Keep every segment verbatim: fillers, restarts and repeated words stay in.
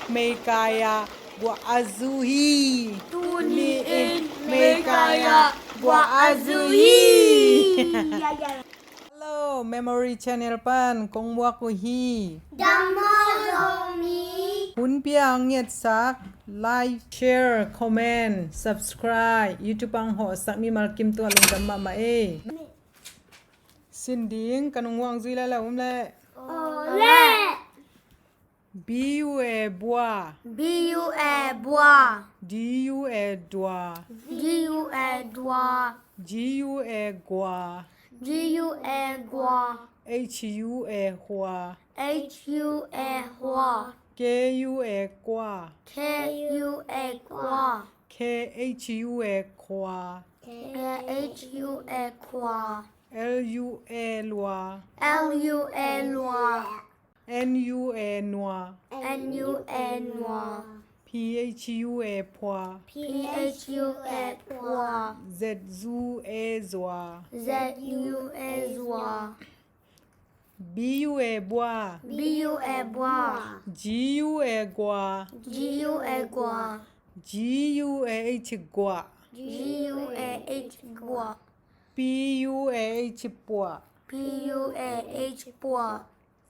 Meikai ah guah a zu hi. Tuni in Meikai ah guah a zu hi. Hello, Memory Channel pan kong muak uh hi. Dam maw Zomi. Hun pia ngetsak, like, share, comment, subscribe, YouTube ang hawhsak mimal kim tua lungdam mahmah ei. Sin ding ka nung huang zui lai la um le. Aw le. B U A bua. B U A bua. D U A dua. D U A dua. G U A gua. G U A gua. H U A hua. H U A hua. K U A kua. K U A kua. K H U A khua. K H U A khua. L U A lua. L U A lua. N U A nua. N U A nua. P H U A phua. P H U A phua. Z U A zua. Z U A zua. B U A bua. B U A bua. G U A gua. G U A gua. G U A H guah. G U A H guah. P U A H puah. P U A H puah.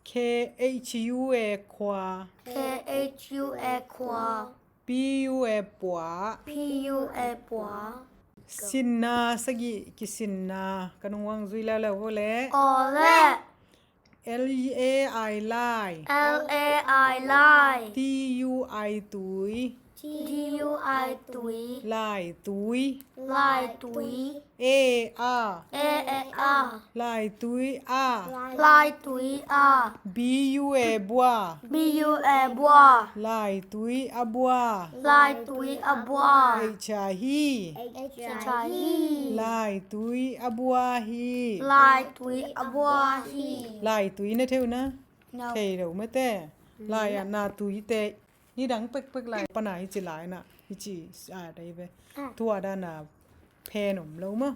K H U A khua. K H U A khua. P U A puah. P U A puah. Sinna sagih kisinna ka nung huang zui lai la uh le. Aw le. L A I lai. L A I lai. T U I tui. T U I tui. Lai tui. Lai tui. A a. A a a. Lai tui a. Lai tui a. B U A bua. B U A bua. Lai tui a bua. Lai tui a bua. H a hi. H a hi. Lai tui a bua hi. Lai tui a bua hi. Lai tui na theu na. No. Thei lo mate. Lai a na tui te. Nidang pekpek lai pana hici lai na. Hici a dai ve. Ah. Tua dana phen om lo maw.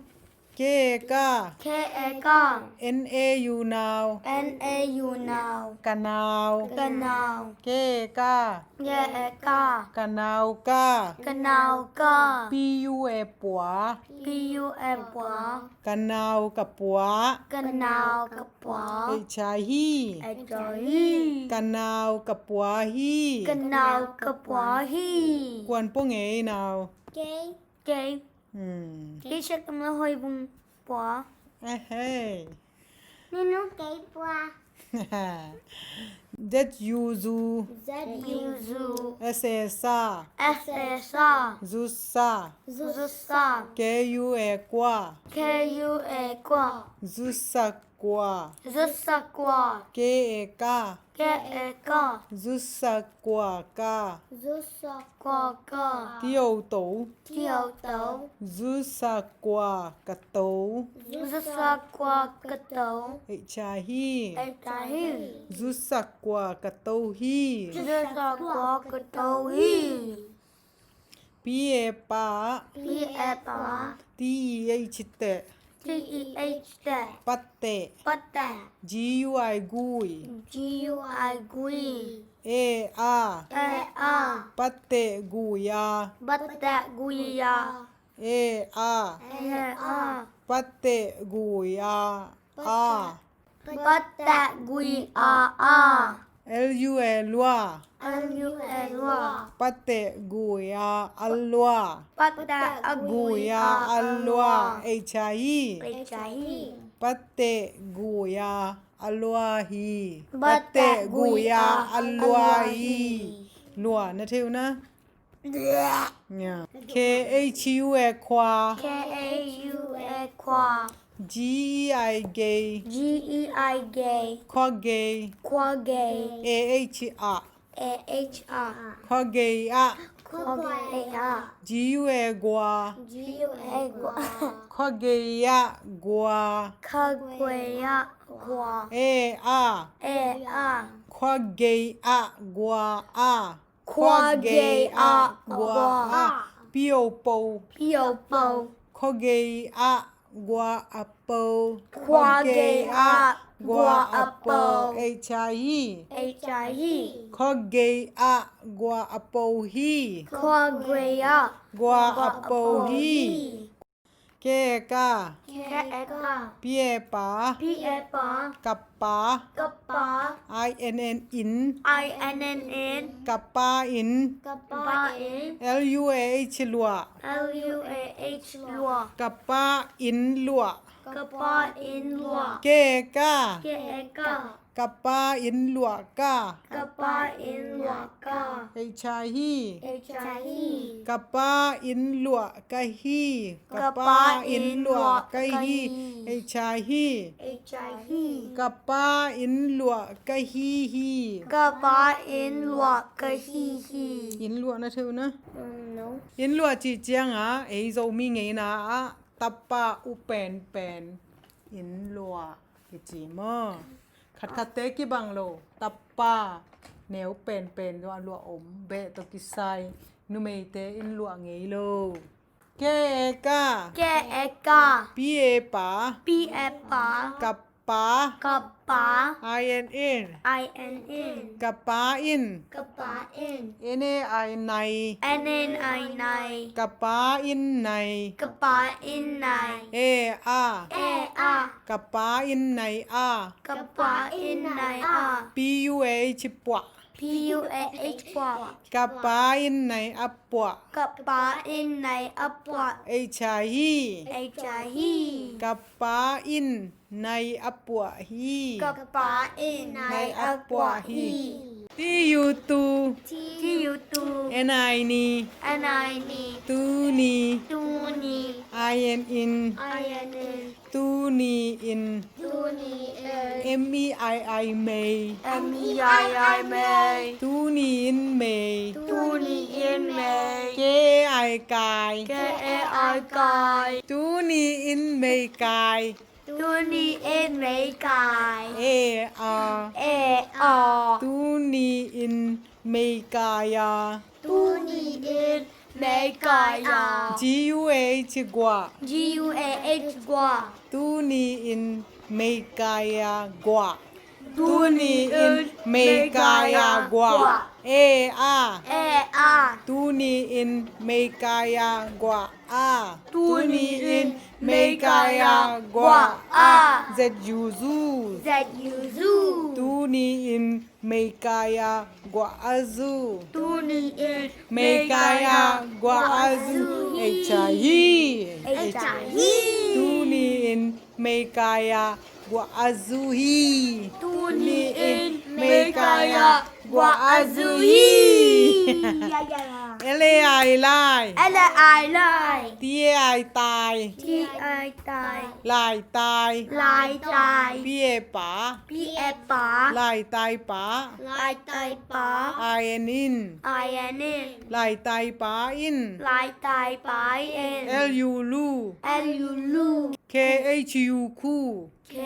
K A ka. K A ka. N A U nau. N A U nau. Ka nau. Ka nau. K A ka. K A ka. Ka nau ka. Ka nau ka. P U A pua. P U A pua. Ka nau ka pua. Ka nau ka pua. H a hi. H a hi. Ka nau ka pua hi. Ka nau ka pua hi. Kuan pua ngei nau. Kei. Kei. Hmm. Kei siak tam lo hoi bung pua. Ehei. Ninu kei pua. Z U zu. Z U zu. S A sa. S A sa. Zu sa. Zu sa. K U A kua. K U A kua. Zu sa kua. Zu sa kua. K A ka. K A ka. Zu sa kua ka. Zu sa kua ka. T O to. T O to. Zu sa kua ka to. Zu sa kua ka to. H a hi. H a hi. Zu sa kua ka to hi. Zu sa kua ka to hi. P A pa. P A pa. T E H teh. T E H teh. Pateh. Pateh. G U I gui. G U I gui. A a. A a. Pateh gui a. Pateh gui a. A a. A a. Pateh gui a. A. Pateh gui a a. L U A lua. L U A lua. Pateh gui a a lua. Pateh gui a a lua. H a hi. H a hi. Pateh gui a a lua hi. Pateh gui a a lua hi. Lua na theu na. Nya. K H U A khua. K H U A khua. G E I gei. G E I gei. Khua gei. Khua gei. A H a. A H a. Khua gei a. Khua gei a. G U A gua. G U A gua. Khua gei a gua. Khua gei a gua. A a. A a. Khua gei a gua a. Khua gei a gua a. P O po. P O po. Khua gei a Gua a po. Khua gei ah gua a po. Ei cha hi. Ei cha hi. Khuagei ah gua a po hi. Khuagei ah gua a po hi. Ke ka. Ke ka. Pie pa. Pie pa. Ka pa. Ka pa. I N N in. I N N in. Ka pa in. Ka pa in. L U A H luah. L U A H luah. Ka pa in luah. Ka pa in luah. Ke ka. Ke ka. Ka pa in luah ka. Ka pa in luah ka. Ei cha hi. Ei cha hi. Ka pa in luah ka hi. Ka pa in luah ka hi. Ei cha hi. Ei cha hi. Ka pa in luah ka hi hi. Ka pa in luah ka hi hi. In luah na theu na. Um, no. In luah cih ciangah ei Zomi ngeina ah tapa u penpen in luah kici maw? Khatkhatte kibang lo, tapa neu penpen zong a luah om, beh tawh kisai numeite in luah ngei lo. Ke e ka. Ke e ka. Pi e pa. Pi e pa. Ka pa. Ka pa. I N in. I N in. Ka pa in. Ka pa in. N A I nai. N A I nai. Ka pa in nai. Ka pa in nai. E a. E a. Ka pa in nai a. Ka pa in nai a. P U A H puah. P U A H puah. Ka pa in nai a puah. Ka pa in nai a puah. Ei cha hi. Ei cha hi. Ka pa in nai a puah hi. Ka pa in nai a puah hi. T U tu. T U tu. N I ni. N I ni. Tu ni. Tu ni. I N in. I N in. Tu ni in. Tu ni in. M E I I mei. M E I I mei. Tu ni in mei. Tu ni in mei. K A I kai. K A I kai. Tu ni in mei kai. Tu ni in mei kai. E a. E a. Tu ni in mei kai a. Tu ni in mei kai a. G U A H guah. G U A H guah. Tu ni in mei kai a guah. Tu ni in mei kai a guah. E a. E a. Tu ni in mei kai a guah a. Tu ni in mei kai a guah a. Z U zu. Z U zu. Tu ni in mei kai a guah a zu. Tu ni in mei kai a guah a zu. Ei cha hi. Ei cha hi. Tu ni in mei kai a guah a zu hi. Tu ni in mei kai a guah a zu hi. L A I lai. L A I lai. T A I tai. T A I tai. Lai tai. Lai tai. P A pa. P A pa. Lai tai pa. Lai tai pa. I N in. I N in. Lai tai pa in. Lai tai pa in. L U lu. L U lu. K H U khu. K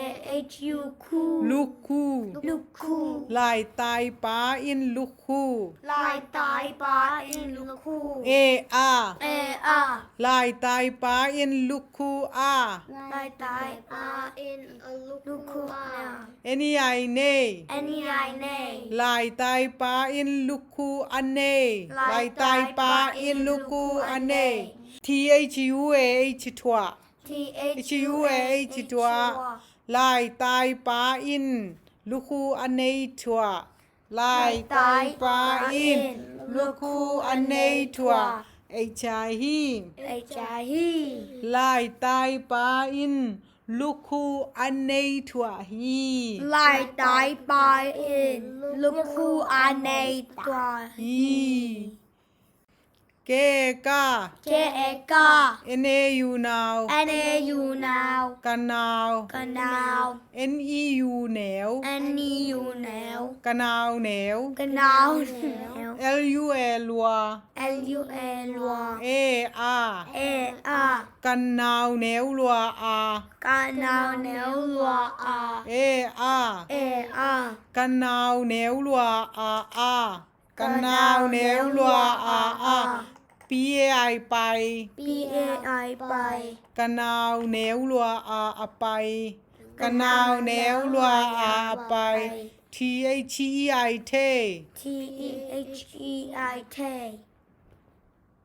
H U khu. Lukhu. Lukhu. Lai tai pa in lukhu. Lai tai pa in lukhu. E a. E a. Lai tai pa in lukhu a. Lai tai pa in lukhu a. N E I nei. N E I nei. Lai tai pa in lukhu a nei. Lai tai pa in lukhu a nei. T H U A H thuah. T H U A H thuah. Lai tai pa in lukhu a nei thuah. Lai tai pa in lukhu a nei thuah. Ei cha hi. Ei cha hi. Lai tai pa in lukhu a nei thuah hi. Lai tai pa in lukhu a nei thuah hi. Ke ka. Ke e ka. N A U nau. N A U nau. Ka nau. Ka nau. N E U neu. N E U neu. Ka nau neu. Ka nau neu. L U A lua. L U A lua. E a. E a. Ka nau neu lua a. Ka nau neu lua a. E a. E a. Ka nau neu lua a a. Ka nau neu lua a a. P A I, pai. P A I, pai. Ka nau neu lua a, a pai. Ka nau neu lua a, a pai. T H E I, thei. T H E I, thei.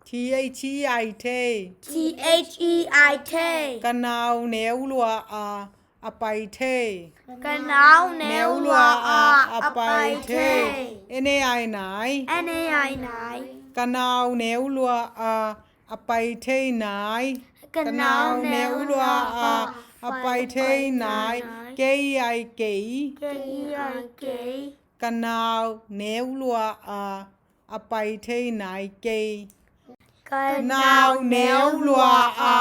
T H E I, thei. T H E I, thei. Ka nau neu lua a, a pai thei. Ka nau neu lua a, a pai thei. N A I, nai. N A I, nai. Ka nau neu lua a, a pai thei, nai. Ka nau neu lua a, a pai thei, nai. K E I, kei. K E I, kei. Ka nau neu lua a, a pai thei, nai, kei. Ka nau neu lua a,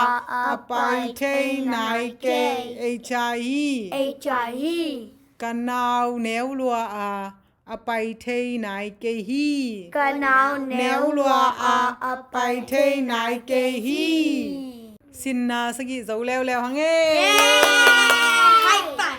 a pai thei, nai, kei. H I, hi. H I, hi. Ka nau neu lua a, a pai thei, nai, kei, hi. Ka nau neu lua a, a pai thei, nai, kei, hi. Sinna sagih zo leuleu hang e. Hai pai.